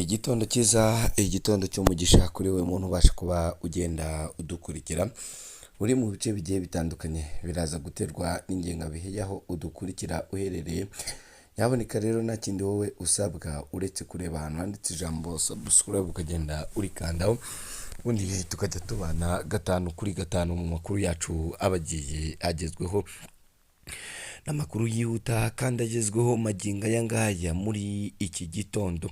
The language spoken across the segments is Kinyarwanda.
Igitondo cyiza, igitondo cy'umugisha kuri we muntu ubasha kuba ugenda udukurikira, uri mu bice bigiye bitandukanye, biraza guterwa n'ingengabihe y'aho udukurikira uherereye. Nyaboneka rero nta kindi wowe usabwa uretse kureba ahantu handitse ijambo subscribe ukagenda urikandaho, ubundi tukajya tubana gatanu kuri gatanu mu makuru yacu aba agiye agezweho. N'amakuru yihuta kandi agezweho magingo aya ngaya muri iki gitondo.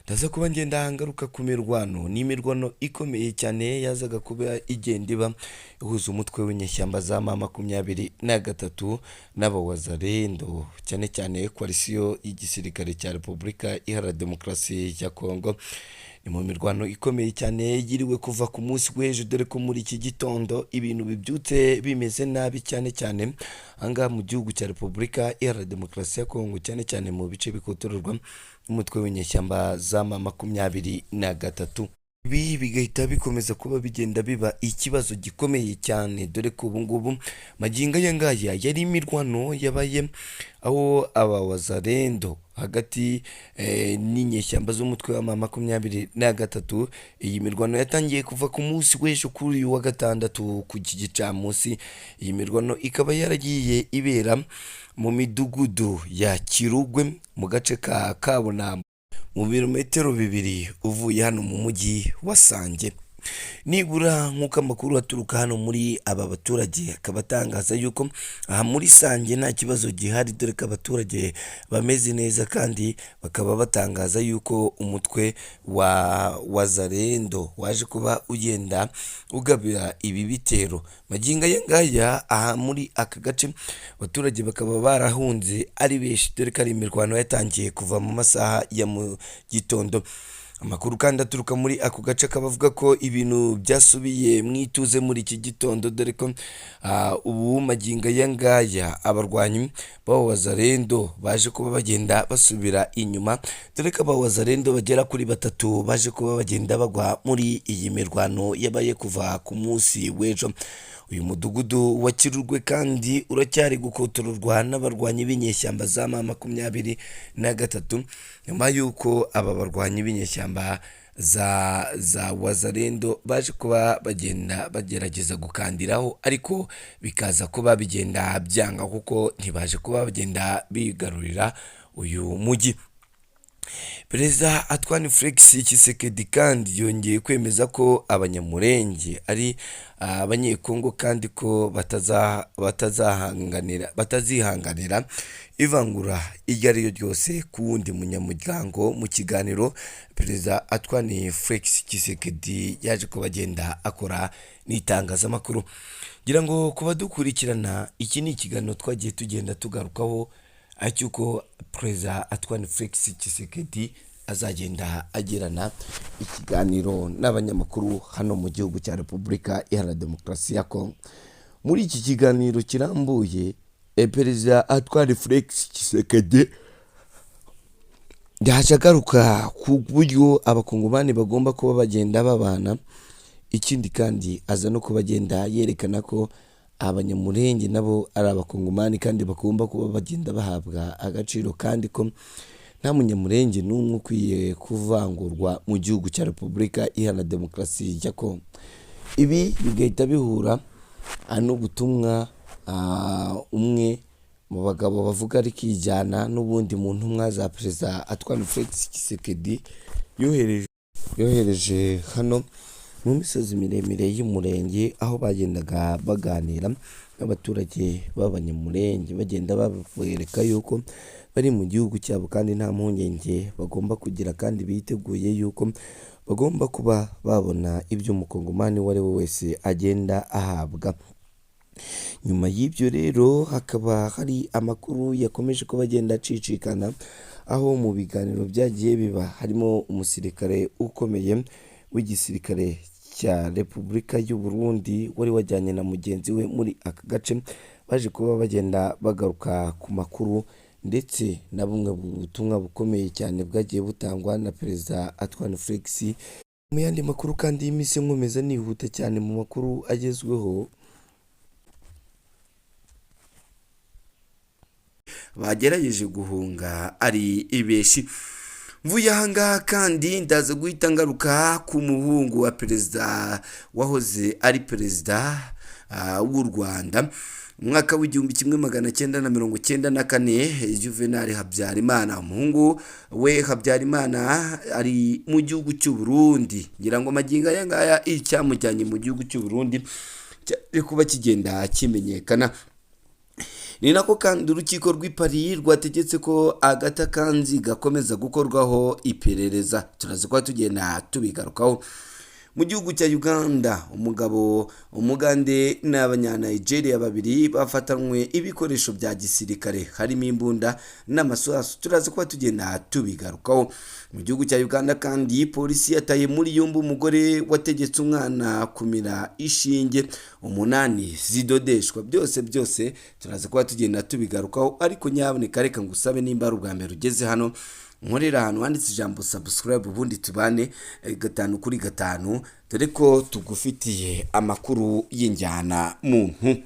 Ndaza kuba ngenda ngaruka ku mirwano, ni imirwano ikomeye cyane yazaga kuba igenda iba ihuza umutwe w'inyeshyamba za M23 n'abawazalendo, cyane cyane koalisiyo y'igisirikare cya Repubulika Iharanira Demokarasi ya Kongo. Ni mu mirwano ikomeye cyane yiriwe kuva ku munsi w'ejo, dore ko muri iki gitondo ibintu bibyutse bimeze nabi cyane cyane ahangaha mu gihugu cya Repubulika Iharanira Demokarasi ya Kongo, cyane cyane mu bice bikotororwa n'umutwe w'inyeshyamba za M23. Ibi bigahita bikomeza kuba bigenda biba ikibazo gikomeye cyane, dore ko ubu ngubu magingo aya ngaya yari imirwano yabaye aho aba wazalendo hagati n'inyeshyamba z'umutwe wa M23. Iyi mirwano yatangiye kuva ku munsi w'ejo kuri uyu wa gatandatu ku gicamunsi. Iyi mirwano ikaba yaragiye ibera mu midugudu ya Kirugwe mu gace ka Kabunambo, mu birometero 2 uvuye hano mu mujyi wa Sange. Nibura nk'uko amakuru aturuka hano muri aba baturage akaba atangaza yuko aha muri Sange nta kibazo gihari, dore ko abaturage bameze neza, kandi bakaba batangaza yuko umutwe wa wazalendo waje kuba ugenda ugabira ibi bitero. Magingo aya ngaya aha muri aka gace abaturage bakaba barahunze ari benshi, dore ko ari imirwano yatangiye kuva mu masaha ya mu gitondo. Amakuru kandi aturuka muri ako gace akaba avuga ko ibintu byasubiye mu ituze muri iki gitondo, dore ko ubu magingo aya ngaya abarwanyi b'abawazalendo baje kuba bagenda basubira inyuma, dore ko abawazalendo bagera kuri batatu baje kuba bagenda bagwa muri iyi mirwano yabaye kuva ku munsi w'ejo. Uyu mudugudu wa Kirurwe kandi uracyari gukotororwa n'abarwanyi b'inyeshyamba za M23, nyuma y'uko aba barwanyi b'inyeshyamba za wazalendo baje kuba bagenda bagerageza gukandiraho, ariko bikaza kuba bigenda byanga kuko ntibaje kuba bagenda bigarurira uyu mujyi. Perezida Antoine Felix Tshisekedi kandi yongeye kwemeza ko Abanyamulenge ari Abanyekongo kandi ko batazihanganira ivangura iryo ari ryo ryose ku wundi munyamuryango. Mu kiganiro Perezida Antoine Felix Tshisekedi yaje kuba agenda akora n'itangazamakuru, ngira ngo kuba dukurikirana iki ni ikiganiro twagiye tugenda tugarukaho cy'uko Perezida Antoine Felix Tshisekedi azagenda agirana ikiganiro n'abanyamakuru hano mu gihugu cya Repubulika Iharanira Demokarasi ya Kongo. Muri iki kiganiro kirambuye, Perezida Antoine Felix Tshisekedi yaje agaruka ku buryo abakongomani bagomba kuba bagenda babana, ikindi kandi aza no kuba agenda yerekana ko Abanyamulenge nabo ari abakongomani kandi bagomba kuba bagenda bahabwa agaciro, kandi ko nta munyamulenge n'umwe ukwiye kuvangurwa mu gihugu cya Repubulika Iharanira Demokarasi ya Kongo. Ibi bigahita bihura n'ubutumwa umwe mu bagabo bavuga rikijyana n'ubundi mu ntumwa za Perezida Antoine Felix Tshisekedi yohereje hano mu misozi miremire y'Umurenge, aho bagendaga baganira n'abaturage b'Abanyamulenge, bagenda babereka yuko bari mu gihugu cyabo kandi nta mpungenge bagomba kugira, kandi biteguye yuko bagomba kuba babona ibyo umukongomani uwo ari we wese agenda ahabwa. Nyuma y'ibyo rero hakaba hari amakuru yakomeje kuba agenda acicikana, aho mu biganiro byagiye biba harimo umusirikare ukomeye w'igisirikare cya Repubulika y'u Burundi wari wajyanye na mugenzi we muri aka gace, baje kuba bagenda bagaruka ku makuru ndetse na bumwe mu butumwa bukomeye cyane bwagiye butangwa na Perezida Antoine Felix. Mu yandi makuru kandi y'iminsi nkomeza nihuta cyane mu makuru agezweho, bagerageje guhunga ari benshi. Mvuye ahangaha kandi ndaza guhita ngaruka ku muhungu wa perezida wahoze ari perezida w'u Rwanda mu mwaka w'1994, Juvenal Habyarimana. Umuhungu we Habyarimana ari mu gihugu cy'u Burundi. Ngira ngo magingo aya ngaya icyamujyanye mu gihugu cy'u Burundi cyari kuba kigenda kimenyekana. Ni nako kandi urukiko rw'i Paris rwategetse ko Agatha Kanziga gakomeza gukorwaho iperereza. Turaza kuba tugenda tubigarukaho. Mu gihugu cya Uganda, umugabo umugande n'abanyanigeria babiri bafatanywe ibikoresho bya gisirikare harimo imbunda n'amasasu. Turaza kuba tugenda tubigarukaho. Mu gihugu cya Uganda kandi, polisi yataye muri yombi umugore wategetse umwana kumira ishinge 8 zidodeshwa. Byose byose turaza kuba tugenda tubigarukaho, ariko nyaboneka reka ngusabe, nimba ari ubwa mbere ugeze hano, nkorera ahantu handitse ijambo subscribe, ubundi tubane 5 kuri 5, dore ko tugufitiye amakuru y'injyana muntu.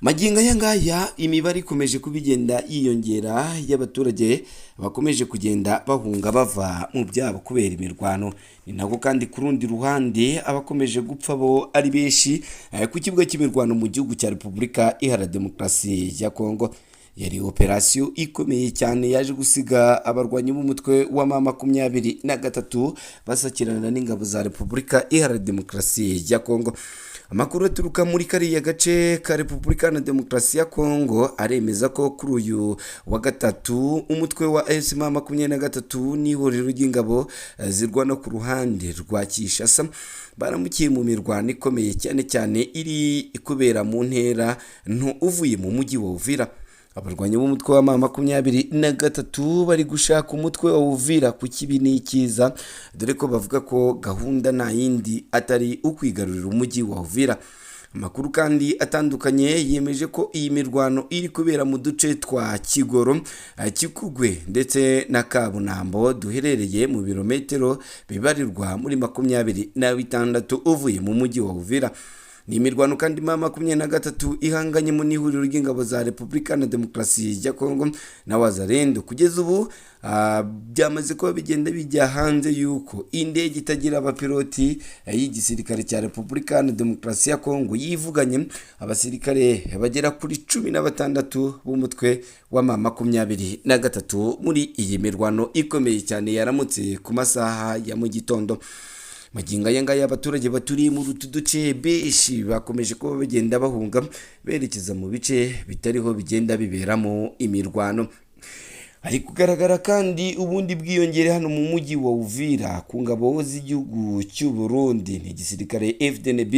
Magingo aya ngaya imibare ikomeje kuba igenda yiyongera y'abaturage bakomeje kugenda bahunga bava mu byabo kubera imirwano. Ni nako kandi ku rundi ruhande abakomeje gupfa bo ari benshi ku kibuga cy'imirwano mu gihugu cya Repubulika Iharanira Demokarasi ya Kongo. Yari operasiyo ikomeye cyane yaje gusiga abarwanyi b'umutwe wa M23 basakirana n'ingabo za Repubulika Iharanira Demokarasi ya Kongo. Amakuru aturuka muri kariya gace ka Repubulika na Demokarasi ya Kongo aremeza ko kuri uyu wa gatatu umutwe wa M23 n'ihuriro ry'ingabo zirwana ku ruhande rwa Kinshasa baramukiye mu mirwano ikomeye cyane cyane iri kubera mu ntera nto uvuye mu mujyi wa Uvira. Abarwanyi b'umutwe wa M23 bari gushaka umutwe wa Uvira ku kibi n'ikiza, dore ko bavuga ko gahunda nta yindi atari ukwigarurira umujyi wa Uvira. Amakuru kandi atandukanye yemeje ko iyi mirwano iri kubera mu duce twa Kigoro, Kikugwe ndetse na Kabunambo duherereye mu birometero bibarirwa muri 26 uvuye mu mujyi wa Uvira. Ni imirwano kandi M23 ihanganye mu n'ihuriro ry'ingabo za Repubulika na Demokarasi ya Kongo na Wazalendo. Kugeza ubu byamaze kuba bigenda bijya hanze yuko indege itagira abapiloti y'igisirikare cya Repubulika na Demokarasi ya Kongo yivuganye abasirikare bagera kuri 16 b'umutwe wa M23 muri iyi mirwano ikomeye cyane yaramutse ku masaha ya mu gitondo. Magingo aya ngaya abaturage baturiye muri utu duce benshi bakomeje kuba bagenda bahunga berekeza mu bice bitariho bigenda biberamo imirwano. Hari kugaragara kandi ubundi bwiyongere hano mu mujyi wa Uvira ku ngabo z'igihugu cy'u Burundi. Ni igisirikare FDNB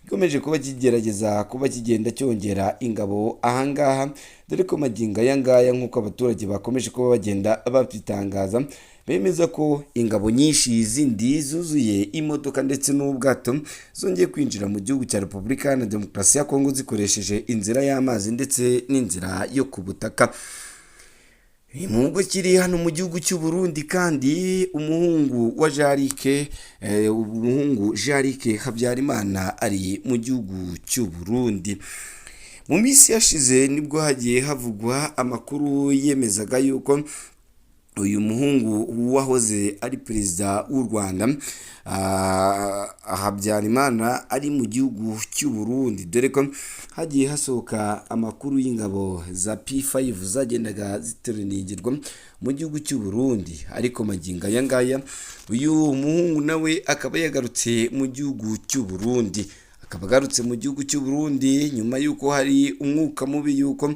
gikomeje kuba kigerageza kuba kigenda cyongera ingabo ahangaha, dore ko magingo aya ngaya nk'uko abaturage bakomeje kuba bagenda babitangaza, bemeza ko ingabo nyinshi zindi zuzuye imodoka ndetse n'ubwato zongeye kwinjira mu gihugu cya Repubulika na Demokarasi ya Kongo zikoresheje inzira y'amazi ndetse n'inzira yo ku butaka. Nubwo kiri hano mu gihugu cy'u Burundi kandi, umuhungu wa Jarike, umuhungu Jarike Habyarimana ari mu gihugu cy'u Burundi. Mu minsi yashize nibwo hagiye havugwa amakuru yemezaga yuko uyu muhungu wahoze ari perezida w'u Rwanda Habyarimana ari mu gihugu cy'u Burundi, dore ko hagiye hasohoka amakuru y'ingabo za P5 zagendaga ziteranigirwa mu gihugu cy'u Burundi. Ariko magingo aya ngaya uyu muhungu nawe akaba yagarutse mu gihugu cy'u Burundi, akaba agarutse mu gihugu cy'u Burundi nyuma y'uko hari umwuka mubi y'uko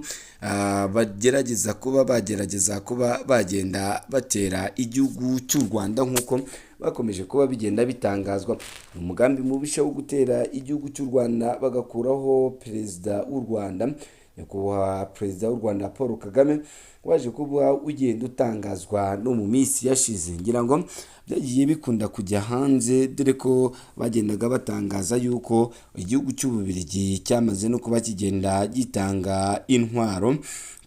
bagerageza kuba bagerageza kuba bagenda batera igihugu cy'u Rwanda nk'uko bakomeje kuba bigenda bitangazwa. Ni umugambi mubisha wo gutera igihugu cy'u Rwanda bagakuraho perezida w'u Rwanda, nyakubahwa perezida w'u Rwanda Paul Kagame, waje kuba ugenda utangazwa no mu minsi yashize. Ngira ngo byagiye bikunda kujya hanze, dore ko bagendaga batangaza yuko igihugu cy'Ububiligi cyamaze no kuba kigenda gitanga intwaro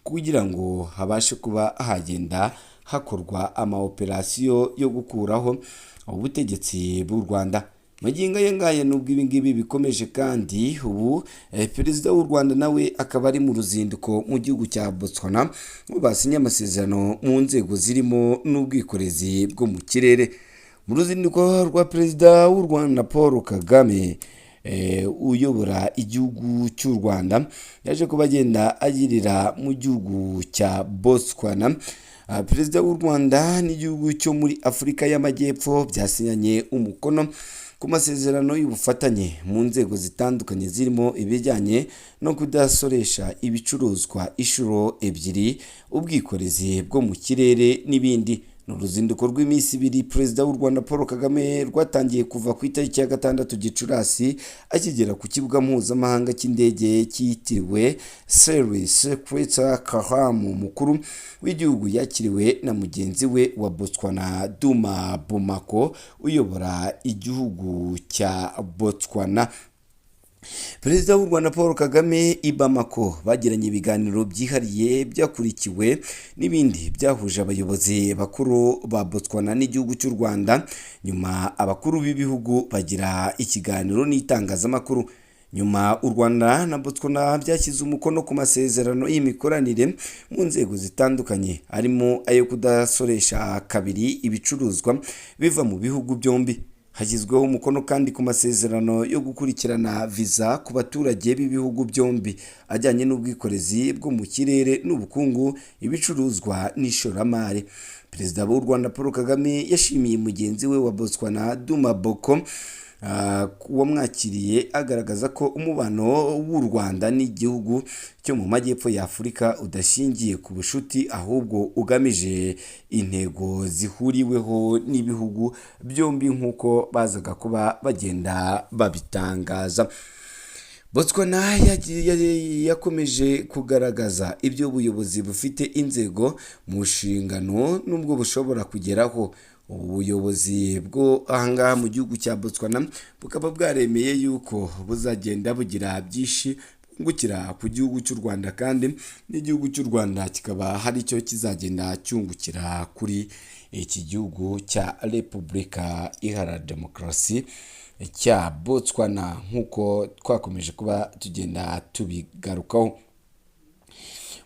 kugira ngo habashe kuba hagenda hakorwa ama operasiyo yo gukuraho ubutegetsi bw'u Rwanda. Magingo aya ngaya, nubwo ibi ngibi bikomeje kandi, ubu perezida w'u Rwanda nawe akaba ari mu ruzinduko mu gihugu cya Botswana, aho basinye amasezerano mu nzego zirimo n'ubwikorezi bwo mu kirere. Mu ruzinduko rwa perezida w'u Rwanda Paul Kagame, uyobora igihugu cy'u Rwanda, yaje kuba agenda agirira mu gihugu cya Botswana. Perezida w'u Rwanda n'igihugu cyo muri Afurika y'Amajyepfo byasinyanye umukono ku masezerano y'ubufatanye mu nzego zitandukanye, zirimo ibijyanye no kudasoresha ibicuruzwa inshuro ebyiri, ubwikorezi bwo mu kirere n'ibindi. Ni uruzinduko rw'iminsi 2 perezida w'u Rwanda Paul Kagame rwatangiye kuva ku itariki ya 6 Gicurasi, akigera ku kibuga mpuzamahanga cy'indege cyitiriwe Sir Sekoretse Khama. Umukuru w'igihugu yakiriwe na mugenzi we wa Botswana, Duma Boko, uyobora igihugu cya Botswana. Perezida w'u Rwanda Paul Kagame i Bamako bagiranye ibiganiro byihariye, byakurikiwe n'ibindi byahuje abayobozi bakuru ba Botswana n'igihugu cy'u Rwanda. Nyuma abakuru b'ibihugu bagira ikiganiro n'itangazamakuru. Nyuma u Rwanda na Botswana byashyize umukono ku masezerano y'imikoranire mu nzego zitandukanye, harimo ayo kudasoresha kabiri ibicuruzwa biva mu bihugu byombi. Hashyizweho umukono kandi ku masezerano yo gukurikirana viza ku baturage b'ibihugu byombi, ajyanye n'ubwikorezi bwo mu kirere n'ubukungu, ibicuruzwa n'ishoramari. Perezida w'u Rwanda Paul Kagame yashimiye mugenzi we wa Botswana, Duma Boko, wamwakiriye, agaragaza ko umubano w'u Rwanda n'igihugu cyo mu majyepfo ya Afurika udashingiye ku bucuti, ahubwo ugamije intego zihuriweho n'ibihugu byombi, nk'uko bazaga kuba bagenda babitangaza. Botswana yakomeje kugaragaza ibyo ubuyobozi bufite inzego mu nshingano n'ubwo bushobora kugeraho. Ubuyobozi bwo ahangaha mu gihugu cya Botswana bukaba bwaremeye yuko buzagenda bugira byinshi bwungukira ku gihugu cy'u Rwanda, kandi n'igihugu cy'u Rwanda kikaba hari icyo kizagenda cyungukira kuri iki gihugu cya Repubulika Iharanira Demokarasi cya Botswana, nk'uko twakomeje kuba tugenda tubigarukaho.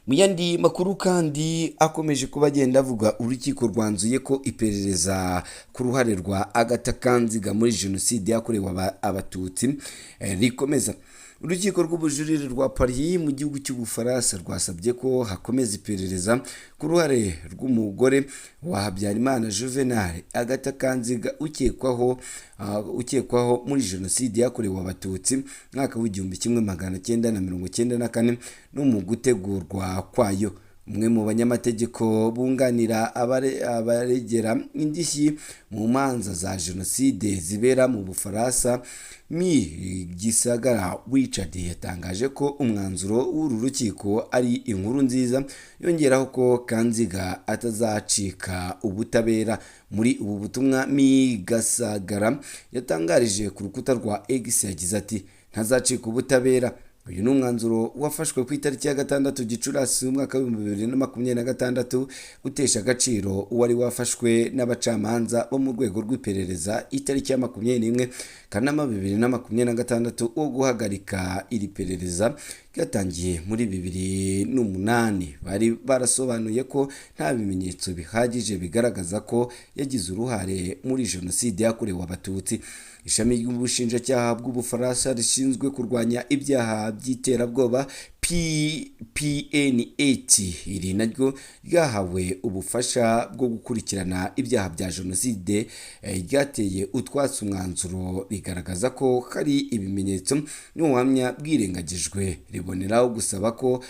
Mu yandi makuru kandi akomeje kuba agenda avuga, urukiko rwanzuye ko iperereza ku ruhare rwa Agatha Kanziga muri jenoside yakorewe Abatutsi rikomeza. Urukiko rw'ubujurire rwa Paris mu gihugu cy'Ubufaransa rwasabye ko hakomeza iperereza ku ruhare rw'umugore wa Habyarimana Juvenal, Agatha Kanziga, ukekwaho muri jenoside yakorewe Abatutsi mwaka w'1994 no mu gutegurwa kwayo. Umwe mu banyamategeko bunganira abaregera indishyi mu manza za jenoside zibera mu Bufaransa, Me Gisagara Richard, yatangaje ko umwanzuro w'uru rukiko ari inkuru nziza, yongeraho ko Kanziga atazacika ubutabera. Muri ubu butumwa Me Gasagara yatangarije ku rukuta rwa X, yagize ati: "Ntazacika ubutabera. Uyu ni umwanzuro wafashwe ku itariki ya 6 Gicurasi umwaka w'2026, gutesha agaciro uwari wafashwe n'abacamanza bo mu rwego rw'iperereza itariki ya 21 Kanama 2026, wo guhagarika iri perereza ryatangiye muri 2008. Bari barasobanuye ko nta bimenyetso bihagije bigaragaza ko yagize uruhare muri jenoside yakorewe Abatutsi." Ishami ry'ubushinjacyaha bw'Ubufaransa rishinzwe kurwanya ibyaha by'iterabwoba, PPNAT, iri naryo ryahawe ubufasha bwo gukurikirana ibyaha bya jenoside, ryateye utwatsi umwanzuro, rigaragaza ko hari ibimenyetso n'ubuhamya bwirengagijwe, riboneraho gusaba ko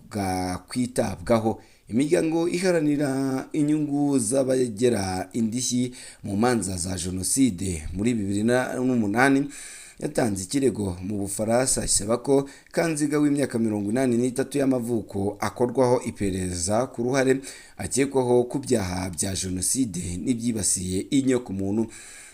bwakwitabwaho. Imiryango iharanira inyungu z'abagera indishyi mu manza za jenoside muri 2008 yatanze ikirego mu Bufaransa, isaba ko Kanziga w'imyaka 83 y'amavuko akorwaho iperereza ku ruhare akekwaho ku byaha bya jenoside n'ibyibasiye inyokomuntu.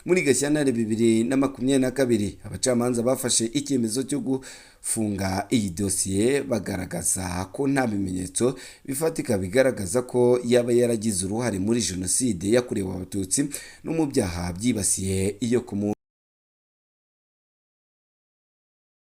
Muri Gashyantare 2022, abacamanza bafashe icyemezo cyo gufunga iyi dosiye, bagaragaza ko nta bimenyetso bifatika bigaragaza ko yaba yaragize uruhare muri jenoside yakorewe Abatutsi no mu byaha byibasiye inyokomuntu.